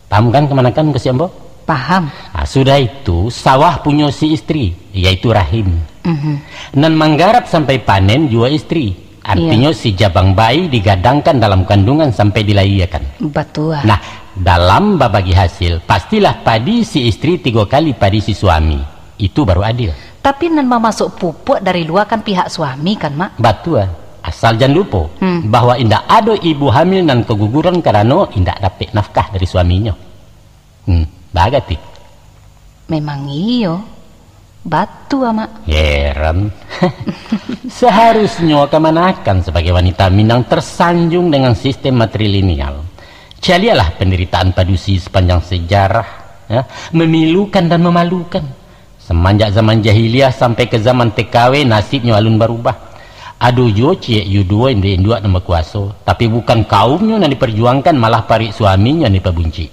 Paham kan kamanakan, Kak Siambo? Paham. Nah, sudah itu, sawah punyo si istri, yaitu rahim. Mhm. Nan manggarap sampai panen juo istri. Artinyo, iya, si jabang bayi digadangkan dalam kandungan sampai dilahiakan. Batua. Nah, dalam babagi hasil, pastilah padi si istri tigo kali padi si suami. Itu baru adil. Tapi nan mamasok pupuak dari lua kan pihak suami kan, Mak? Batua. Asal jan lupo, hmm, bahwa indak ado ibu hamil nan kaguguran karano indak dapek nafkah dari suaminyo. Hmm, bagati. Memang iyo. Batua, Mak. Heran. Seharusnyo kamanakan sabagai wanita Minang tersanjung dengan sistem matrilineal. Caliaklah penderitaan padusi sepanjang sejarah, ya, memilukan dan memalukan. Semanjak zaman jahiliah sampai ke zaman T K W, nasibnyo alun barubah. Ado juo ciek yuduo induak-induak nan bakuaso, tapi bukan kaumnyo nan diperjuangkan, malah paruik suaminyo nan dipabuncik.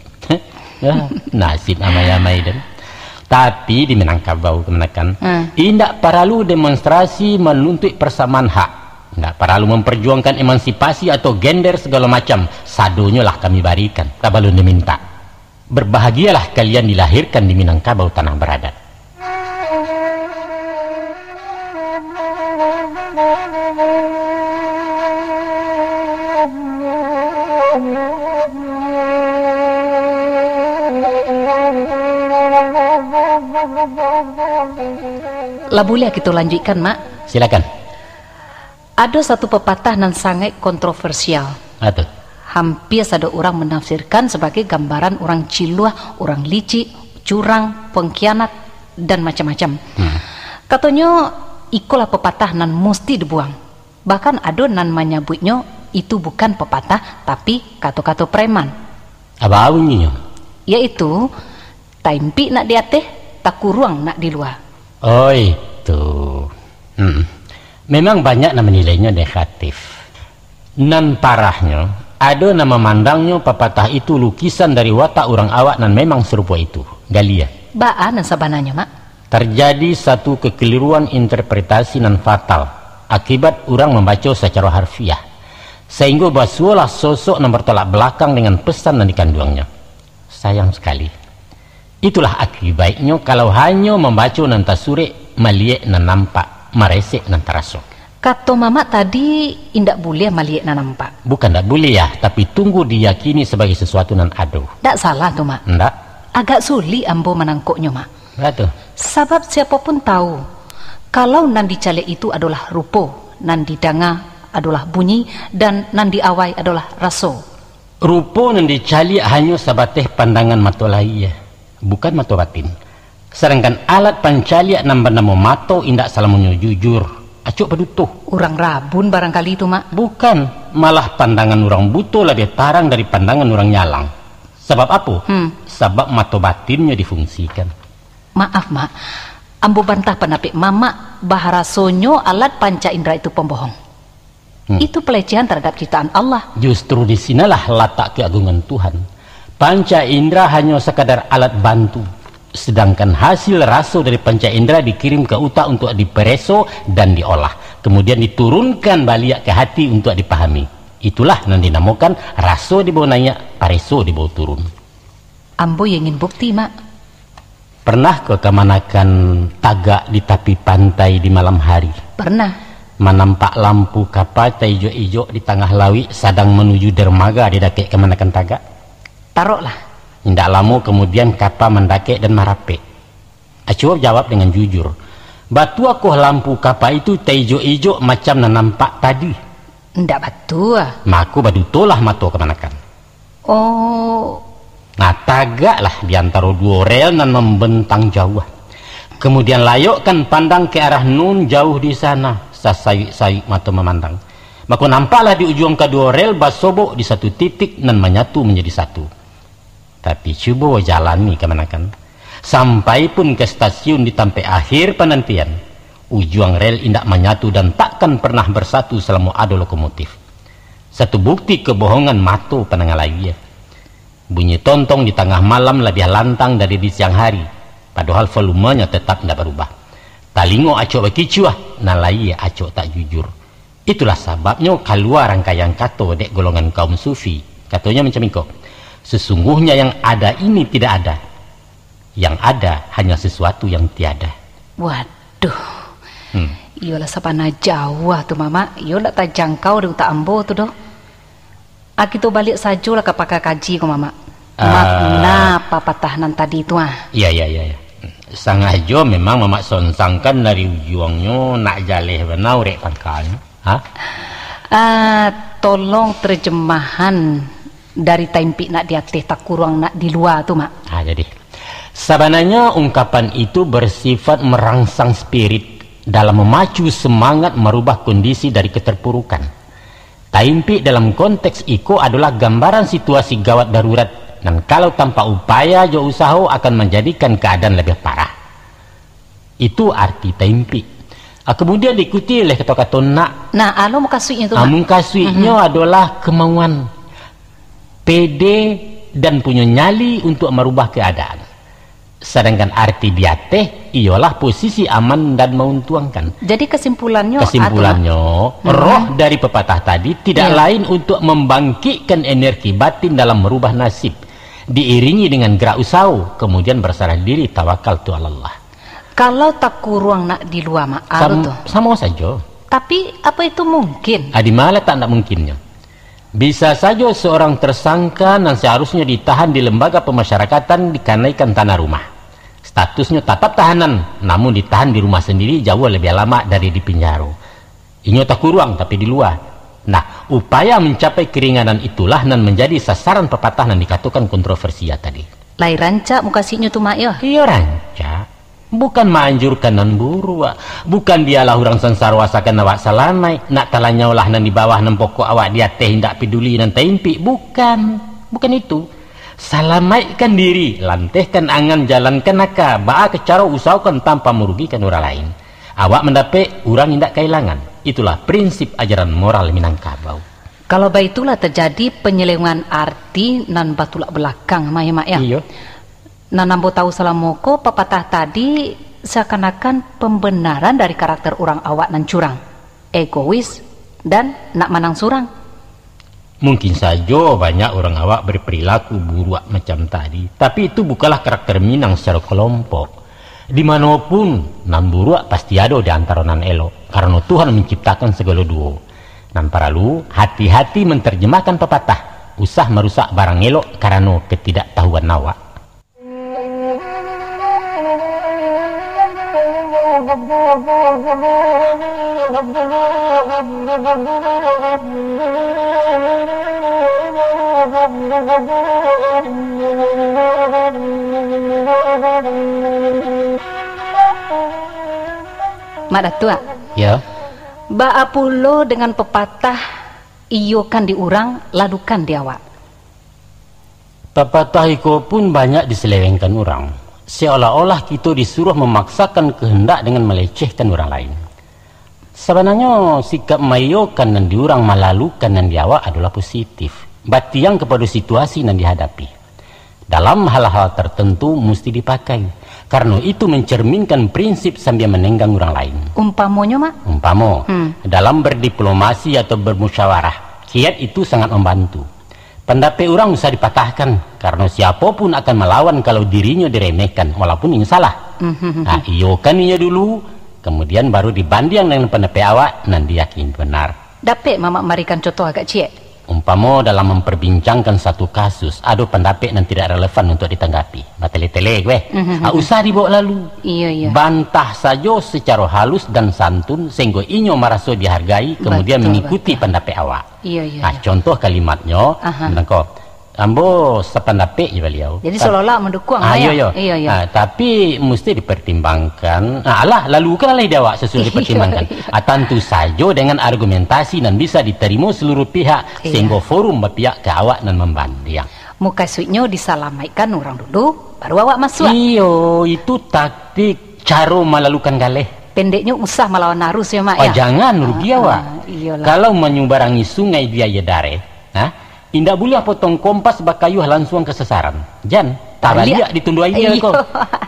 Ya, nasib amai-amai den. Tapi di Minangkabau kamanakan, hmm, indak paralu demonstrasi manuntuik persamaan hak. Indak paralu memperjuangkan emansipasi atau gender segalo macam. Sadonyo lah kami barikan, sabalun dimintak. Berbahagialah kalian dilahirkan di Minangkabau tanah beradat. Lah buliah kito lanjuikkan, Mak? Silakan. Ado satu pepatah nan sangaik kontroversial. Apo tu? Hampia sado urang manafsirkan sabagai gambaran urang ciluah, urang licik, curang, pengkhianat, dan macam-macam. Hmm. Katonyo, ikolah pepatah nan musti dibuang. Bahkan ado nan manyabuiknyo itu bukan pepatah, tapi kato-kato preman. Apo bunyinyo? Yaitu, taimpik nak di ateh, takuruang nak di lua. Oh, itu. Hmm. Memang banyak nan manilainyo negatif. Nan parahnyo, ado nan mamandangnyo papatah itu lukisan dari watak urang awak nan memang sarupo itu. Galia. Baa nan sabananyo, Mak? Tarjadi satu kekeliruan interpretasi nan fatal, akibat urang mambaco sacaro harfiah, sainggo basuolah sosok nan bertolak belakang dengan pesan nan dikanduangnyo. Sayang sakali. Itulah akibaiknyo kalau hanyo mambaco nan tasurek, maliek nan nampak, maresek nan taraso. Kato Mamak tadi, indak buliah maliek nan nampak. Bukan ndak buliah, tapi tunggu diyakini sabagai sasuatu nan ado. Ndak salah tu, Mak. Ndak? Agak sulik ambo manangkoknyo, Mak. Ndak tu? Sabab siapo pun tahu, kalau nan dicaliak itu adolah rupo, nan didanga adolah bunyi, dan nan diawai adolah raso. Rupo nan dicaliak hanyo sabateh pandangan mato lahia, bukan mato batin. Sadangkan alat pancaliak nan banamo mato indak salamonyo jujur, acok paduto. Urang rabun barangkali tu, Mak. Bukan, malah pandangan urang buto labiah tarang dari pandangan urang nyalang. Sabab apo? Hmm. Sabab mato batinnyo difungsikan. Maaf, Mak. Ambo bantah pandapek Mamak, baharasonyo alat panca indra itu pambohong. Hmm. Itu pelecehan terhadap ciptaan Allah. Justru di sinalah latak keagungan Tuhan. Panca indra hanyo sakadar alat bantu. Sedangkan hasil raso dari panca indera dikirim ka utak untuak dipareso dan diolah, kamudian diturunkan baliak ka hati untuak dipahami. Itulah nan dinamokan raso dibawa naiak, pareso dibawa turun. Ambo yo ingin bukti, Mak. Pernahkah kamanakan tagak di tapi pantai di malam hari? Pernah. Manampak lampu kapa taijok-ijok di tangah lauik sadang manuju dermaga di dakek kamanakan tagak? Taroklah. Indak lamo kamudian kapa mandakek dan marapek. Acuo jawab dengan jujur. Batuakoh lampu kapa itu taijok-ijok macam nan nampak tadi? Indak batua. Mako badutolah mato kamanakan. Oh. Nah, tagaklah di antaro duo rel nan mambentang jauah. Kamudian layokkan pandang ka arah nun jauh di sana, sasayuik-sayuik mato mamandang. Mako nampaklah di ujuang kaduo rel basobok di satu titik nan manyatu manjadi satu. Tapi cubo jalani kamanakan. Sampai pun ka stasiun di tampek akhir panantian, ujuang rel indak manyatu dan takkan pernah bersatu salamo ado lokomotif. Satu bukti kabohongan mato pandangan layie. Bunyi tontong di tangah malam labiah lantang dari di siang hari, padohal volumenya tetap indak barubah. Talingo acok bakicuah, nan layie acok tak jujur. Itulah sababnyo kalua rangkaian kato dek golongan kaum sufi. Katonyo macam iko, "Sesungguhnya yang ada ini tidak ada. Yang ada hanya sesuatu yang tiada." Waduh. Hmm. Iyolah, sabana jauah tu, Mamak. Iyo ndak tajangkau di utak ambo tu doh. Ah, kito baliak sajolah ka pakah kaji ko, Mamak. Ah. Makna papatah nan tadi tu, ah. Iya, iya, iya, iya. Sangajo memang Mamak sonsangkan dari ujuangnyo nak jaleh bana urek pangkanyo. Ha? Ah, tolong terjemahan dari taimpik nak di ateh, takuruang nak di lua tu, Mak. Ah, jadi. Sabananyo ungkapan itu bersifat merangsang spirit dalam memacu semangat marubah kondisi dari keterpurukan. Taimpik dalam konteks iko adolah gambaran situasi gawat darurat, nan kalau tanpa upaya jo usaho akan manjadikan kaadaan labiah parah. Itu arti taimpik. Ah, kemudian diikuti oleh kato-kato nak. Nah, anu mukasuiknyo tu, ah, Mak. Mukasuiknyo Mhm. adolah kemauan, pede, dan punyo nyali untuak marubah kaadaan. Sadangkan arti di ateh iyolah posisi aman dan mauntuangkan. Jadi kesimpulannyo, Kesimpulannya, Mhm. roh dari pepatah tadi tidak Iya. lain untuk membangkitkan energi batin dalam merubah nasib, diiringi dengan gerak usaho, kemudian berserah diri, tawakal tu alallah. Kalau takuruang nak di lua, Mak, anu Sam-, tu. Samo sajo. Tapi, apa itu mungkin? Ah, di mana tak ndak mungkinnyo? Bisa sajo seorang tersangka nan seharusnyo ditahan di lembaga pemasyarakatan dikanaikan tanah rumah. Statusnyo tatap tahanan, namun ditahan di rumah sendiri jauah labiah lama dari di pinjaro. Inyo takuruang, tapi di lua. Nah, upaya mencapai keringanan itulah nan menjadi sasaran pepatah nan dikatokan kontroversia tadi. Lai rancak mukasuiknyo tu, Mak, yo? Iyo, rancak. Bukan maanjurkan nan buruak. Bukan dialah urang sansaro asakan awak salamaik. Nak talanyaulah nan di bawah, nan pokok awak di ateh, indak peduli nan taimpik. Bukan. Bukan itu. Salamaikkan diri, lantehkan angan, jalankan aka, baa ka caro usahokan tanpa marugikan urang lain. Awak mandapek, urang indak kailangan. Itulah prinsip ajaran moral Minangkabau. Kalau baitulah tajadi panyelewengan arti nan batulak balakang, Mak, yo, Mak, yo? Iyo. Nan ambo tahu salamo ko, papatah tadi seakan-akan pambenaran dari karakter urang awak nan curang, egois, dan nak manang surang. Mungkin sajo banyak urang awak berperilaku buruak macam tadi, tapi itu bukanlah karakter Minang secara kelompok. Di mano pun, nan buruak pasti ado di antaro nan elok, karano Tuhan manciptakan sagalo duo. Nan paralu, hati-hati mantarjemahkan papatah, usah marusak barang elok karano katidaktahuan awak. Mak Datuak. Ya. Baa pulo dengan pepatah, "Iyokan di urang, ladukan di awak"? Papatah iko pun banyak diselewengkan urang, seolah-olah kito disuruah mamaksakan kehendak dengan malecehkan urang lain. Sabananyo, sikap maiyokan nan di urang, malalukan nan di awak adolah positif, batiang kapado situasi nan dihadapi. Dalam hal-hal tertentu musti dipakai. Karno itu mencerminkan prinsip sambia manenggang urang lain. Umpamonyo, Mak? Umpamo, hmm, dalam berdiplomasi atau bermusyawarah, kiat itu sangat membantu. Pandapek urang usah dipatahkan, karno siapo pun akan malawan kalau dirinyo diremehkan, walaupun inyo salah. Mhm. Nah, iyokan inyo dulu, kemudian baru dibandiang dengan pandapek awak nan diyakini benar. Dapek Mamak marikan contoh agak ciek? Umpamo dalam memperbincangkan satu kasus, ado pandapek nan tidak relevan untuk ditanggapi. Batele-tele, weh. Mhm. Ah, usah dibawa lalu. Iyo, iyo. Bantah sajo secara halus dan santun, sehingga inyo maraso dihargai, kemudian betul, mengikuti betul, pandapek awak. Iyo, iyo, nah, iyo. Contoh kalimatnyo, aha, mangko, ambo sapandapek jo baliau. Jadi, ta-, seolah-olah mendukung, ah, lah, iyo, ya? Iyo, iyo. Ah, tapi mesti dipertimbangkan. Ah, alah, lalu kan alah di awak sesuai dipertimbangkan. Iyo, iyo. Ah, tantu sajo dengan argumentasi nan bisa diterimo seluruh pihak, iyo, sehingga forum bapihak ka awak nan mambandiang. Mukasuiknyo disalamaikkan urang dulu, baru awak masuak. Iyo, itu taktik caro malalukan galeh. Pendeknyo usah malawan arus ya, Mak, oh, ya? Jangan, rugi awak. Ah, iyolah. Kalau manyubarangi sungai di aia dareh, nah, indak buliah potong kompas bakayuah lansuang ka sasaran. Jan, tabaliak ditunduak aia ko.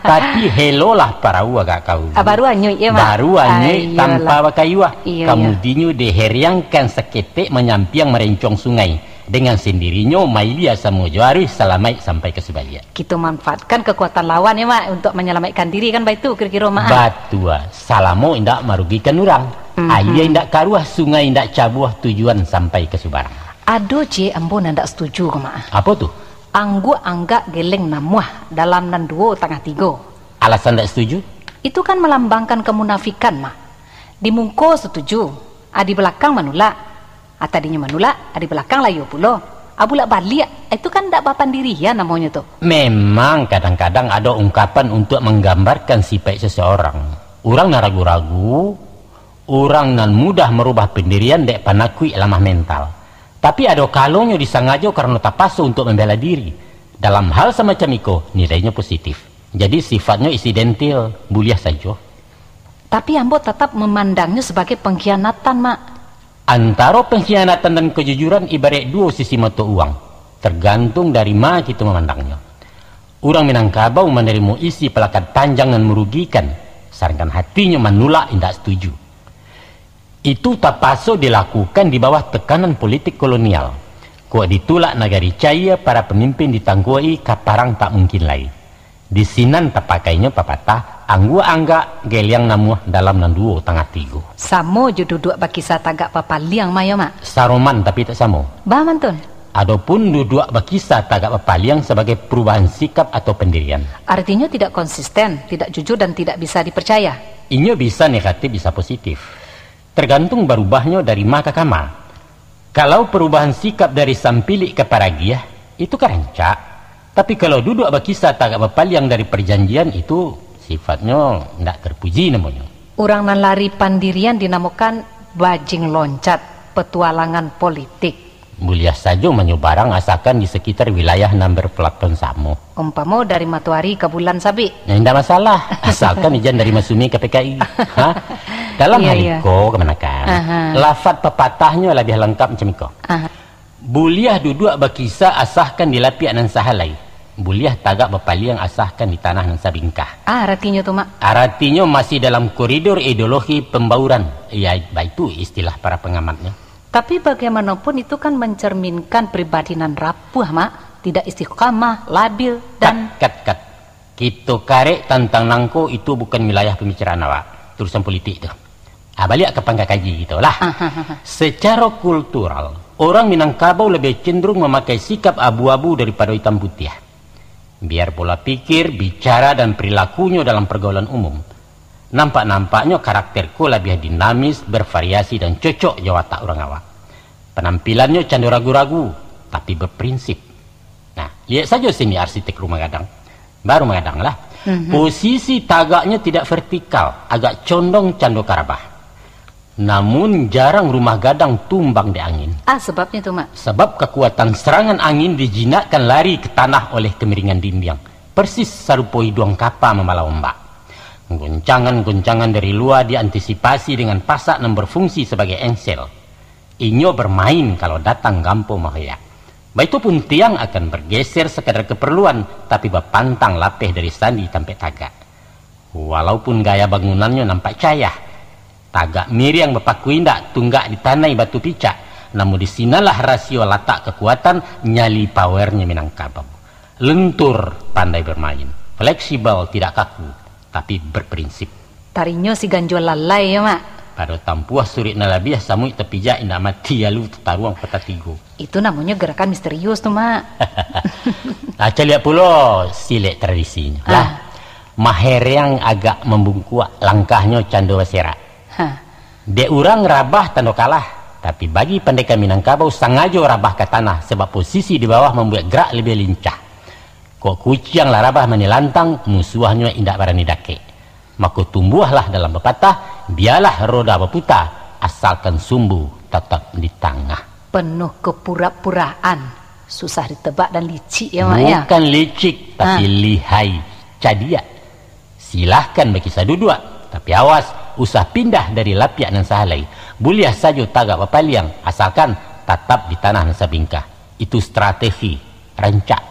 Tapi helolah parau agak kaulu. Ah, baru anyuik ya, Mak? Baru anyuik tanpa bakayuah. Iyo, iyo. Kamudinyo diheriangkan saketek manyampiang marencuang sungai. Dengan sendirinyo, mailia samo jo aruih salamaik sampai ka subaliak. Kito manfaatkan kekuatan lawan ya, Mak, untuk manyalamaikkan diri kan, baitu kiro-kiro, Mak, ah? Batua, salamo indak marugikan urang. Mhm. Aia indak karuah, sungai indak cabuah, tujuan sampai ka subarang. Ado ciek ambo nan ndak setuju ko, Mak, ah. Apo tu? Angguak anggak geleng namuah dalam nan duo tangah tigo. Alasan ndak setuju? Itu kan melambangkan kemunafikan, Mak. Di muko setuju, ah, di balakang manulak. Ah, tadinyo manulak, ah, di balakang layo pulo. Ah, bulak-baliak, itu kan ndak bapandirian namonyo tu. Memang kadang-kadang ado ungkapan untuk manggambarkan sipaik seseorang. Urang nan ragu-ragu, urang nan mudah marubah pandirian dek panakuik lamah mental. Tapi ado kalonyo disangajo karano tapaso untuk mambela diri. Dalam hal samacam iko, nilainyo positif. Jadi sifatnyo insidentil, buliah sajo. Tapi ambo tatap mamandangnyo sabagai pangkhianatan, Mak. Antaro pengkhianatan dan kejujuran ibaraik duo sisi mato uang, tergantung dari ma kito mamandangnyo. Urang Minangkabau manarimo isi palakat panjang nan marugikan, sadangkan hatinyo manulak indak setuju. Itu tapaso dilakukan di bawah tekanan politik kolonial. Kok ditulak nagari caia, para pamimpin ditangkuak-i, ka parang tak mungkin lai. Di sinan tapakainyo papatah, angguak anggak, geliang namuah dalam nan duo tangah tigo. Samo jo duduak bakisa tagak bapaliang, Mak, yo, Mak? Saroman, tapi tak samo. Baa mantun? Adopun duduak bakisa tagak bapaliang sabagai perubahan sikap atau pendirian. Artinyo tidak konsisten, tidak jujur, dan tidak bisa dipercaya. Inyo bisa negatif, bisa positif. Tergantung barubahnyo dari ma ka kama. Kalau perubahan sikap dari sampilik ka paragiah, itu ka rancak. Tapi kalau duduak bakisa tagak bapaliang dari parjanjian, itu sifatnyo ndak terpuji namonyo. Urang nan lari pandirian dinamokan bajing loncat, petualangan politik. Buliah sajo manyubarang asakan di sakitar wilayah nan berplaton samo. Umpamo dari matoari ka bulan sabik. Nah, indak masalah, asalkan ijan dari Masumi ka P K I. Ha? Dalam hal iko, kamanakan, lafat papatahnyo labiah langkap macam iko. Aha. Buliah duduak bakisa asahkan di lapiak nan sahalai. Buliah tagak bapaliang asahkan di tanah nan sabingkah. Ah, aratinyo tu, Mak? Aratinyo masih dalam koridor ideologi pembauran. Ya, baitu istilah para pengamatnyo. Tapi bagaimanapun itu kan mencerminkan pribadi nan rapuah, Mak. Tidak istiqamah, labil, dan... Kat, kat, kat. Kito karek tantang nangko, itu bukan wilayah pembicaraan awak. Urusan politik tu. Ah, baliak ka pangka kaji kito lah. Aha. Secara kultural, orang Minangkabau lebih cenderung memakai sikap abu-abu daripada hitam putiah. Biar pola pikir, bicara, dan perilakunyo dalam pergaulan umum. Nampak-nampaknyo karakter ko labiah dinamis, bervariasi, dan cocok jo watak urang awak. Panampilannyo cando ragu-ragu, tapi berprinsip. Nah, liek sajo seni arsitek rumah gadang. Baru magadang lah. Mhm. Posisi tagaknyo tidak vertikal, agak condong cando karabah. Namun, jarang rumah gadang tumbang dek angin. Ah, sebabnyo tu, Mak? Sabab kakuatan serangan angin dijinakkan lari ka tanah oleh kamiringan dindiang, persis sarupo iduang kapa mambalah ombak. Goncangan-goncangan dari lua diantisipasi dengan pasak nan berfungsi sabagai engsel. Inyo bermain kalau datang gampo mahoyak. Baitu pun tiang akan bergeser sakadar keperluan, tapi bapantang lapeh dari sandi tampek tagak. Walaupun gaya bangunannyo nampak cayah, tagak miriang bapaku indak, tunggak ditanai batu picak, namun di sinanlah rasio latak kakuatan, nyali pawernyo Minangkabau. Lentur, pandai bermain, fleksibel, tidak kaku, tapi berprinsip. Tarinyo si ganjo lalai yo, Mak. Pado tampuah suruik nan labiah, samuik tapijak indak mati, alu tataruang patah tigo. Itu namonyo gerakan misterius tu, Mak. Ah, caliak pulo silek tradisinyo. Ah. Lah, mahereang agak mambungkuak, langkahnyo cando baserak. Ha. Dek urang rabah tando kalah, tapi bagi pandeka Minangkabau sangajo rabah ka tanah, sabab posisi di bawah mambuek gerak labiah lincah. Kok kuciang lah rabah manilantang, musuahnyo indak barani dakek. Mako tumbuahlah dalam papatah, bialah roda baputa, asalkan sumbu tatap di tangah. Penuh kepura-puraan, susah ditebak dan licik ya, Mak, ya? Bukan licik, tapi Ha. lihai, cadiak. Silahkan bakisah duduak, tapi awas, usah pindah dari lapiak nan sahalai. Buliah sajo tagak bapaliang, asalkan tatap di tanah nan sabingkah. Itu strategi, rancak.